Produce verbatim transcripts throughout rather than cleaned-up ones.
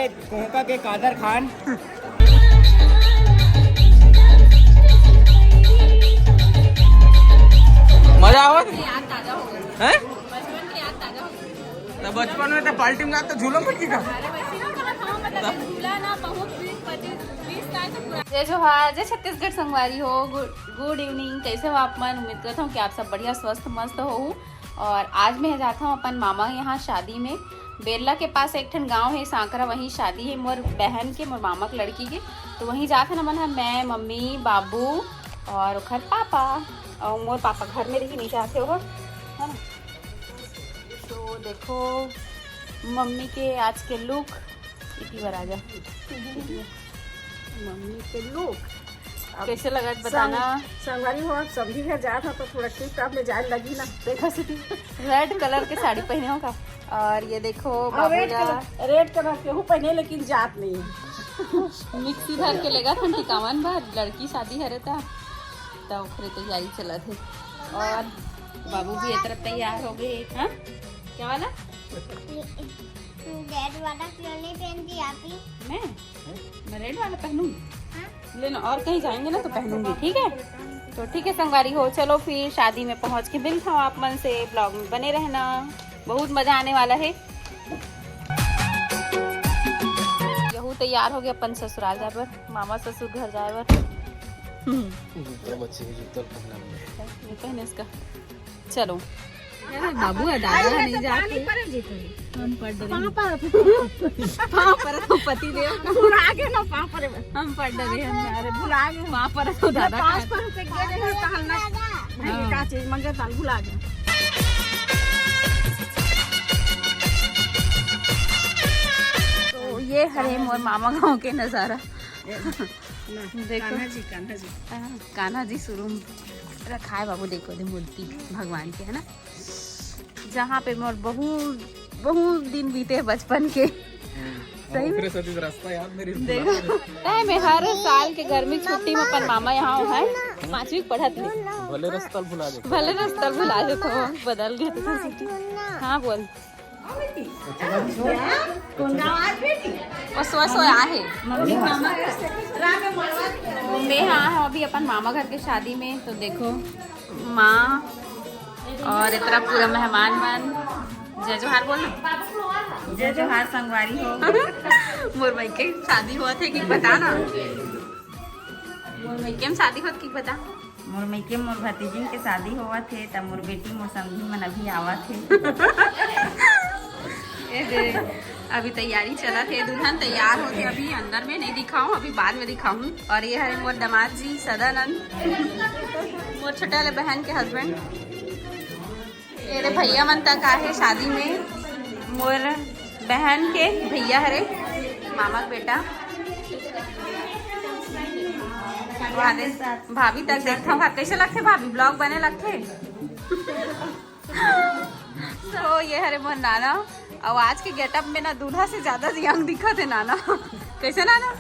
कोहका के कादर खान। मजा आवत? हैं? तो बचपन में तो पार्टी में तो झूलो मत की का। जय जोहार, जय छत्तीसगढ़ संगवारी हो। गुड इवनिंग, कैसे हो आप मन? उम्मीद करता हूँ कि आप सब बढ़िया, स्वस्थ, मस्त हो। और आज मैं जाता हूँ अपन मामा यहाँ शादी में। बेरला के पास एक ठन गांव है सांकरा, वहीं शादी है मोर बहन के, मोर मामा के लड़की के। तो वहीं जात हन हमन ह, मैं, मम्मी, बाबू और ओखर पापा। और मोर पापा घर में रही, नहीं जाते हो, है ना? तो देखो मम्मी के आज के लुक, इतनी बार आ जा। मम्मी के लुक कैसे लगत बताना। संगवारी हो, आप सभी घर जात हो तो थोड़ा टिप टॉप में जाए लगी ना। देखो सिटी, रेड कलर के साड़ी पहने हो का। और ये देखो बाबू रेड ला। कलर, रेड कलर केहू पहने लेकिन जात नहीं है। मिक्सी भर के लेगा था टिकावन भर, लड़की शादी हरे था, तो ओकरे तैयारी चलत है। और बाबू भी ये तरफ तैयार हो गए। हाँ, क्या वाला? रेड वाला क्यों नहीं पहनती आप ही? मैं मैं रेड वाला पहनूंगी। हाँ। लेना, और कहीं जाएंगे ना तो पहनूंगी, ठीक है? तो ठीक है संगवारी हो, चलो फिर शादी में पहुंच के मिलता हूँ आप मन से। ब्लॉग में बने रहना, बहुत मजा आने वाला है। यहू तैयार हो गया अपन ससुराल जाए बर, मामा ससुर घर जाए बर। हम्म। जूता बच्चे के जूता पहना हमने। ये पहने इसका। चलो। अरे बाबू है, दादा है, नहीं जाते। हम पढ़ रहे हैं। पाँव पर। पाँव पर तो पति देव। भुला गए ना, पाँव पर। हम पढ़ रहे हैं, अरे भुला गए। पाँव पर तो दादा पाँच का। पर रुपए गिरे हैं, तो हम ना। हाँ। का चीज मंगे, तो हम भुला गए। तो ये हरे मोर मामा गांव के नजारा। ना, देखो। कान्हा जी, कान्हा जी। हाँ, कान्हा जी शुरू में रखा है बाबू, देखो दे मूर्ति भगवान के, है ना, जहाँ पे मोर बहुत बहुत दिन बीते हैं बचपन के। हम्म। सही में? ओकरे सेती तो रास्ता याद नहीं रही। देखो, तय में हर साल के गर्मी छुट्टी में अपन मामा यहाँ हो है, पाँचवीं पढ़त ले। भले रास्ता भुला जाते। भले रास्ता भुला जाते हो, बदल गए तो। हाँ बोल। बस, बस, वो आहे। मम्मी, मामा। मैं हाँ, हाँ, अभी अपन मामा घर के शादी में, तो देखो, माँ और इतना पूरा मेहमान मन। जय जोहार बोल ना। जय जोहार संगवारी हो। मोर भाई के शादी हुआ थे कि बता ना। मोर भाई के शादी हुआ कि बता। मोर मइके मोर भतीजिन के शादी होवत हे, त मोर बेटी मोर समधी मन अभी आवत हे। ए दे, अभी तैयारी चलत हे, दुल्हन तैयार होत हे, अभी अंदर में नहीं दिखाऊं, अभी बाद में दिखाऊं। और ये हरे मोर दामाद जी सदानंद, मोर छोटा वाले बहन के हस्बैंड। ये रे भैया मन तक आहे शादी में, मोर बहन के भैया हरे, मामा के बेटा। भाभी तक देखता हूँ, कैसे लगथे भाभी, ब्लॉग बने लगथे। तो ये हरे मोर नाना, और आज के गेटअप में ना दूल्हा से ज्यादा यंग दिखत हे नाना। कैसे नाना?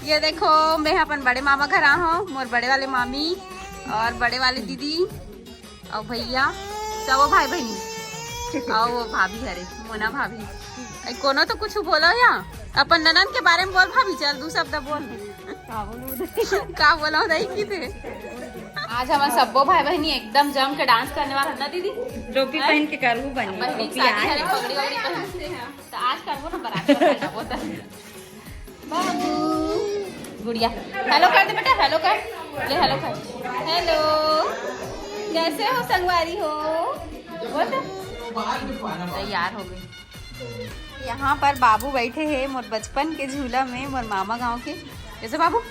ये देखो, मैं अपन बड़े मामा घर आ हूँ, मोर बड़े वाले मामी और बड़े वाले दीदी और भैया, सब वो भाई बहनी, और वो भाभी हरे, मोना भाभी। ए, कोनो तो कुछ बोलो या अपन ननद के बारे में बोल भाभी, चल दू शब्द बोल। का बोलो? का बोलो दई की थे? आज हमन सब्बो भाई बहनी एकदम जम के डांस करने वाला है ना दीदी? टोपी हैं? पहन के करहू बनी, बहनी टोपी शादी आए। हरे, पगड़ी वगड़ी पहन के। तो आज करबो ना, बारात में जाबो तो। बाबू, गुड़िया, हेलो कर दे बेटा, हेलो कर, ले हेलो कर, हेलो, कैसे हो संगवारी हो? बोल दे। तैयार हो गई। यहाँ पर बाबू बैठे हैं मोर बचपन के झूला में, मोर मामा गांव के। कैसे बाबू,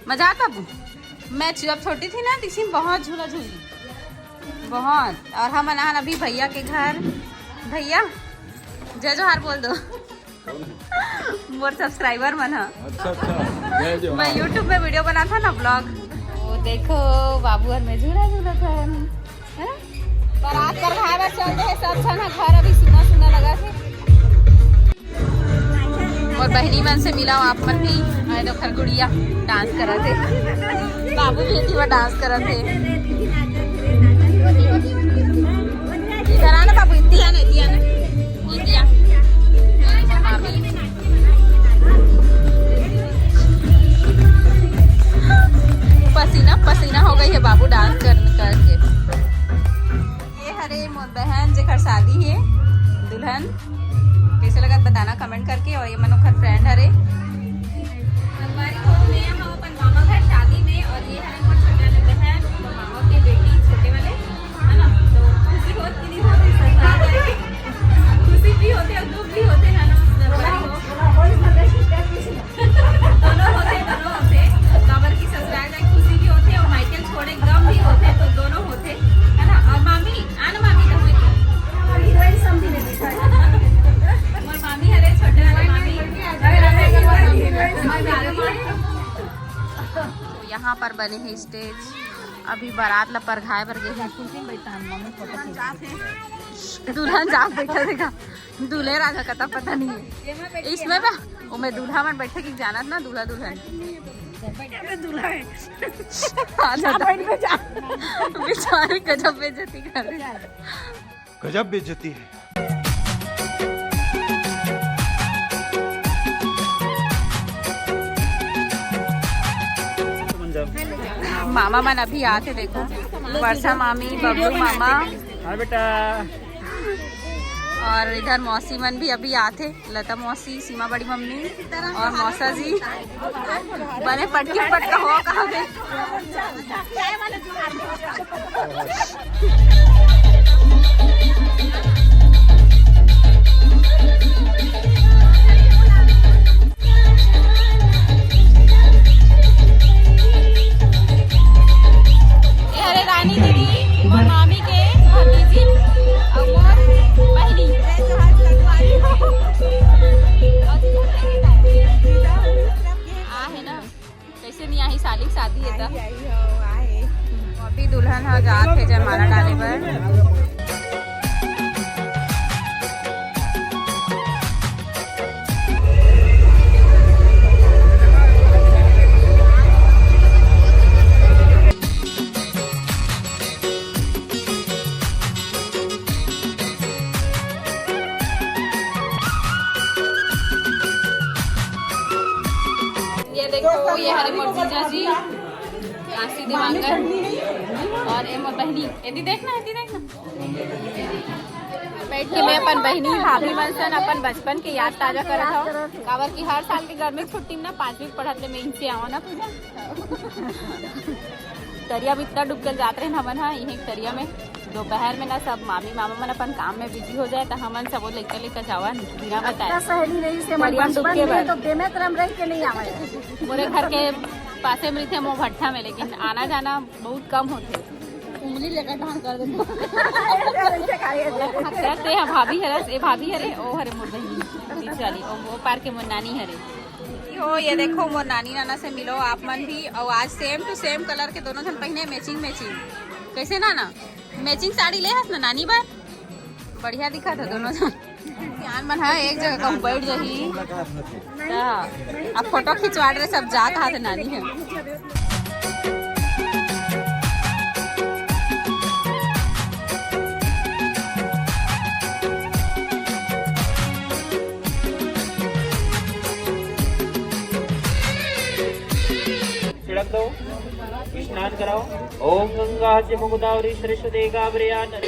मजा आता बाबू? मैं जब छोटी थी ना, तो इसी में बहुत झूला झूली, बहुत। और हम अनाहन अभी भैया के घर। भैया, जय जोहार बोल दो। मोर सब्सक्राइबर मन ह। अच्छा, अच्छा। जय जोहार। मैं YouTube में वीडियो बनात हंव ना, ब्लॉग। वो देखो, बाबू और मैं झूला झूलत हन, है ना? बारात कर भाई बस चल रहे, सब झन ह घर अभी सुना सुना लगा थे। मोर बहनी मन से मिलाओ आप मन भी। अरे देखो, गुड़िया डांस करत हे, बाबू भी एती बर डांस करत हे। इधर आना बाबू, इतनी आना, इतनी आना। इतनी आ। भाभी। कैसे लगत बताना कमेंट करके। और ये मन ओखर फ्रेंड हरे। संगवारी हो, मैं हम अपन मामा घर शादी में और ये हरे मोर छोटे वाले बहन, मोर मामा के बेटी, छोटे वाले, है ना? तो खुशी होत कि नहीं होत, ससुराल जाके? खुशी भी होते और दुख भी होते हैं ना, संगवारी हो। दोनों होते, दोनों होते। काबर की ससुराल जाके खुशी भी होते और मायके छोड़े गम भी होते, तो दोनों होते, है ना? और मामी, आना मामी, तो हमें हीरोइन समझी नहीं। मोर मामी हरे, छोटे वाले मामी। तो यहाँ पर बने हे स्टेज, अभी बारात ला परघाए बर गे हे। दुल्हन जात बैठा देखा, दूल्हे राजा का तो पता नहीं है इसमें बा। ओमे दूल्हा मन बैठे कि जानत ना, दूल्हा दुल्हन। दूल्हा है। हाँ, जा दादा। बैठ में जा। बेचारे गजब बेइज्जती कर रहे। गजब बेइज्जती है। मामा मन अभी आते, देखो, वर्षा मामी, बबलू मामा। हाँ बेटा। और इधर मौसी मन भी अभी आते, लता मौसी, सीमा बड़ी मम्मी और मौसा जी। बने पटकी पटका हो कहाँ पे। ये हरे रानी दीदी, मोर मामी के भतीजी, और मोर बहिनी। आ है ना, कैसे नहीं आही, साली के शादी है तो। आई, आई हो, आए। अभी दुल्हन ह जात हे जयमाला डाले बर। ये देखो, ये हरे मोर जीजा जी, काशी दिवाकर, और ये मोर बहिनी। एदी देखना, एदी देखना। बैठ के मैं अपन बहिनी, भाभी मन सन अपन बचपन के याद ताजा करत हव। काबर कि हर साल के गर्मी के छुट्टी में ना, पांचवी के पढ़त ले मैं इनसे आवा ना पूजा। तरिया में इतना डूब के जात रहे हमन हा, इही तरिया में। दोपहर में ना सब मामी मामा मन अपन काम में बिजी हो जाए, तो हमन सबो लइका लइका जावन बिना बताए। अतना सहेली रही से तरिया में डूब बचपन के में बर। तो बेमेत रम रही के नहीं आवे। मोरे घर के पासे में रहिथे मोह भट्ठा में, लेकिन आना जाना बहुत कम होथे। उंगली लेकर ढांग कर देथे। करते हैं भाभी हरस, ए भाभी हरे, ओ हरे मोर बहिनी, बीच वाली, ओ, ओ पार के मोर नानी हरे। हो, ये देखो, मोर नानी नाना से मिलो आप मन भी। और आज सेम टू सेम कलर के दोनों झन पहिने, मैचिंग मैचिंग। कैसे नाना, मैचिंग साड़ी ले हस ना नानी बर? बढ़िया दिखत हे दोनों झन। सियान मन ह एक जगह कहूँ बैठ जाही। त अब फोटो खिंचवा रहे, सब जात हाथ नानी ह। छिड़क दो, स्नान कराओ। ओम गंगा च मुगदावरी सरिषदे गावरे आनंद।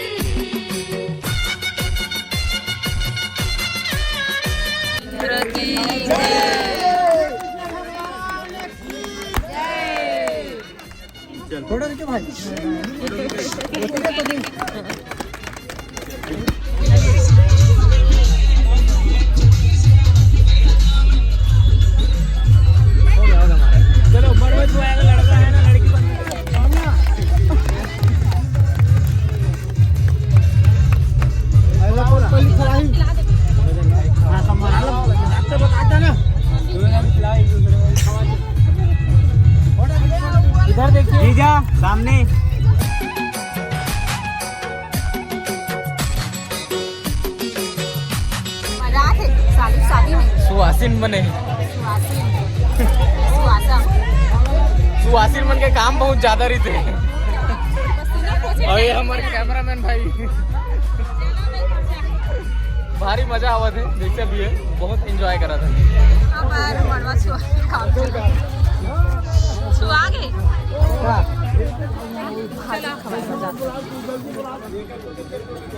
फोटो खींचो भाई। चलो, मरवे छुआएगा लड़का है ना, लड़की बन इधर देखिए जीजा, सामने। मजा आथे साली शादी में। सुहासिन बने। सुहासिन। सुहासा। सुहासिन मन के काम बहुत ज्यादा रहिथे। और ये हमारे कैमरामैन भाई। भारी मजा आवत हे, जैसे भी है, बहुत एंजॉय करत हे। अब यार, मड़वा छुआ काम चल रहा है। छुआ गे? चलो।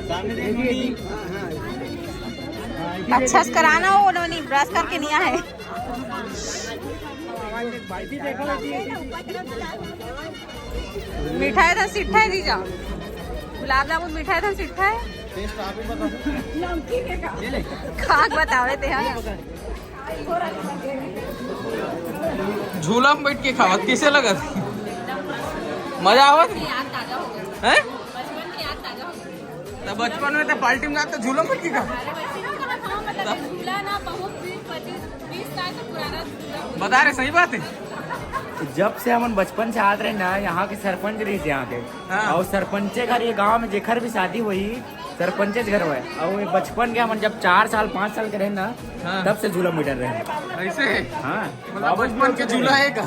सामने देखिए। अच्छा से कराना हो, उन्होंने ब्रश करके नहीं आए। मिठाई तो सिट्ठा है जीजा, गुलाब जामुन मिठाई तो सिट्ठा है। खाक बतावे ते हाँ। झूला में बैठ के खावत कैसे लगत? मजा आवत? हैं? तो बचपन में तो पार्टी में जाते झूला में बैठ के खा। बता रहे, सही बात है। जब से हमन बचपन से आत रहे ना, यहाँ के सरपंच रहिस यहाँ के। हाँ। और सरपंचे घर ये गांव में जेखर भी शादी होही, सरपंचे घर होय। और ये बचपन के हमन जब चार साल, पाँच साल के रहे ना, हाँ। तब से झूला में बैठल रहे। ऐसे है? हाँ। मतलब बाबू बचपन के झूला है का?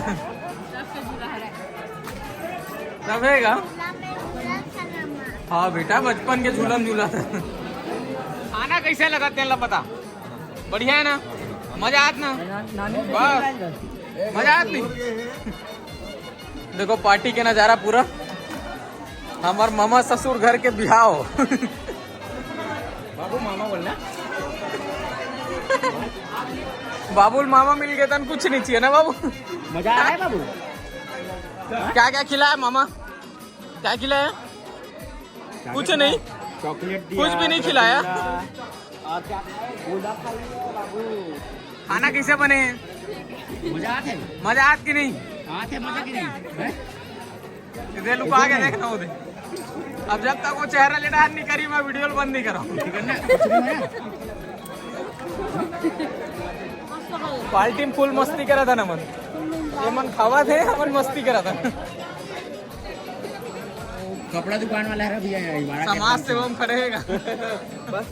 तब है का? हाँ बेटा, बचपन के झूला में झूला था। खाना कैसे लगा तेला बता? बढ़िया है ना? मजा आत ना? बस। मजा आत नहीं? देखो पार्टी के नजारा पूरा। हमार मामा ससुर घर के बिहाव। बाबू मामा बोलना। बाबू ल मामा मिल गए तन कुछ नहीं चाहिए ना बाबू। मजा आया बाबू? क्या क्या खिलाया मामा? क्या खिलाया? कुछ नहीं। चॉकलेट दिया, कुछ भी नहीं खिलाया। रसगुल्ला। और क्या? गोला खा लिया बाबू। खाना कैसे बने? मजा आते? मजा आत कि नहीं? आते मजा की नहीं? हैं? इधर लुका के देखना उधर। अब जब तक वो चेहरा लेटा नहीं करी, मैं वीडियो बंद नहीं करूँ। पार्टी में फुल मस्ती करा था ना मन। ये मन खावा थे, हमन मस्ती करा था। कपड़ा दुकान वाला है भैया, ये हमारा समाज सेवा में खड़े हैगा। बस।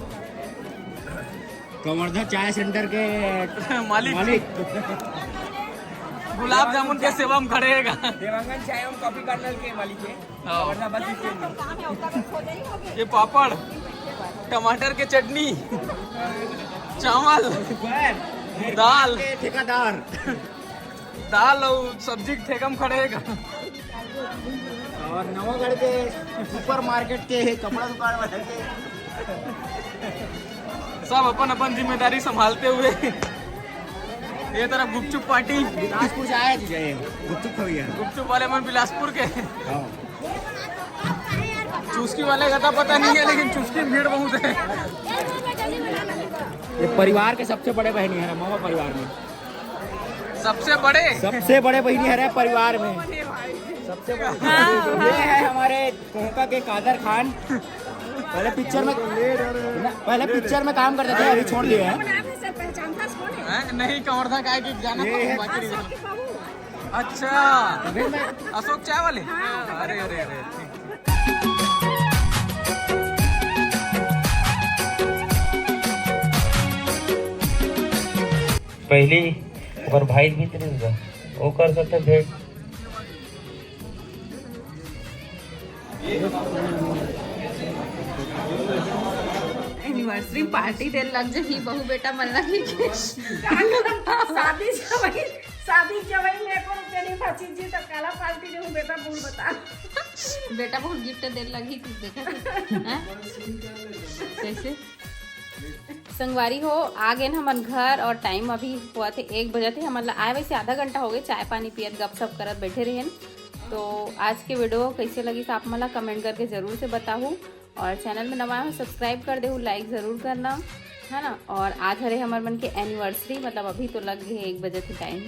कवर्धा चाय सेंटर के मालिक। मालिक। गुलाब जामुन के सेवा में खड़े हैगा। देवांगन चाय एवं कॉफी कॉर्नर के मालिक है। हाँ। कवर्धा बस स्टैंड में। ये पापड़, टमाटर के चटनी, चावल, दाल। ठेकेदार। दाल और सब्जी के ठेका में खड़े हैगा। और नवागढ़ के सुपर मार्केट के कपड़ा दुकान वाला के। सब अपन अपन जिम्मेदारी संभालते हुए ये तरफ गुपचुप पार्टी। बिलासपुर से आया जी, जाइए गुपचुप खा लिया। गुपचुप वाले मन बिलासपुर के। हाँ। चुस्की वाले का तो पता नहीं है, लेकिन चुस्की में भीड़ बहुत है। ये परिवार के सबसे बड़े बहनी है, मामा परिवार में। सबसे बड़े? सबसे बड़े बहिनी हरे परिवार में। सबसे बड़े। हाँ, ये हाँ। है हमारे कोहका के कादर खान। पहले पिक्चर में, पहले पिक्चर में काम करते थे, अभी छोड़ दिए हैं। हैं? नहीं, कवर्धा का है कि जाना ये तो है। बाकी नहीं। अच्छा, अभी मैं अशोक चाय वाले? हाँ। अरे, अरे, अरे, ठीक। पहली ओकर भाई भीतरी बा, ओकर साथे भेंट। एनिवर्सरी पार्टी दे लग जही बहू बेटा मन लगी के। शादी जवाई, शादी जवाई में एको रुपया नहीं बची जी, तो काला पार्टी जो हूँ बेटा बूढ़ बता। बेटा बहुत गिफ्ट दे लगी, तू देखा तू, हैं? कैसे? संगवारी हो, आ गेन हमन घर और टाइम अभी हुआ थे एक बजे थे। हमन ला आए वैसे आधा घंटा हो गए, चाय पानी पियत गपशप करत बैठे रहेन। तो आज के वीडियो कैसे लगी तो आप मन ला कमेंट करके जरूर से बताहू, और चैनल में नवा हो सब्सक्राइब कर देहू, लाइक जरूर करना, है ना। और आज हरे हमर मन के एनिवर्सरी, मतलब अभी तो लग गए एक बजे थे टाइम,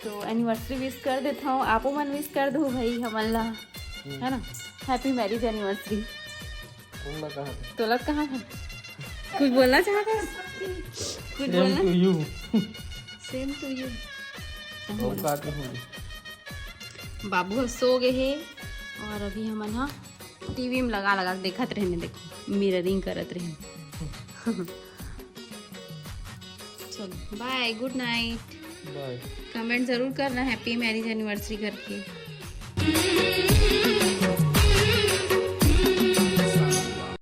तो एनिवर्सरी विश कर देता हूँ, आपो मन विश कर दो भाई हमन ला, है ना। Happy marriage anniversary. तुम ना कहा था। तोला कहा था? कुछ बोलना चाहता है? कुछ Same बोलना? To you। Same to you। औकात में होगी। बाबू ह सो गए हे और अभी हमन ह टीवी में लगा लगा के देखत रहने, देखो मिररिंग करत रहने। चलो बाय, गुड नाइट। बाय। कमेंट जरूर करना हैप्पी मैरिज एनिवर्सरी करके।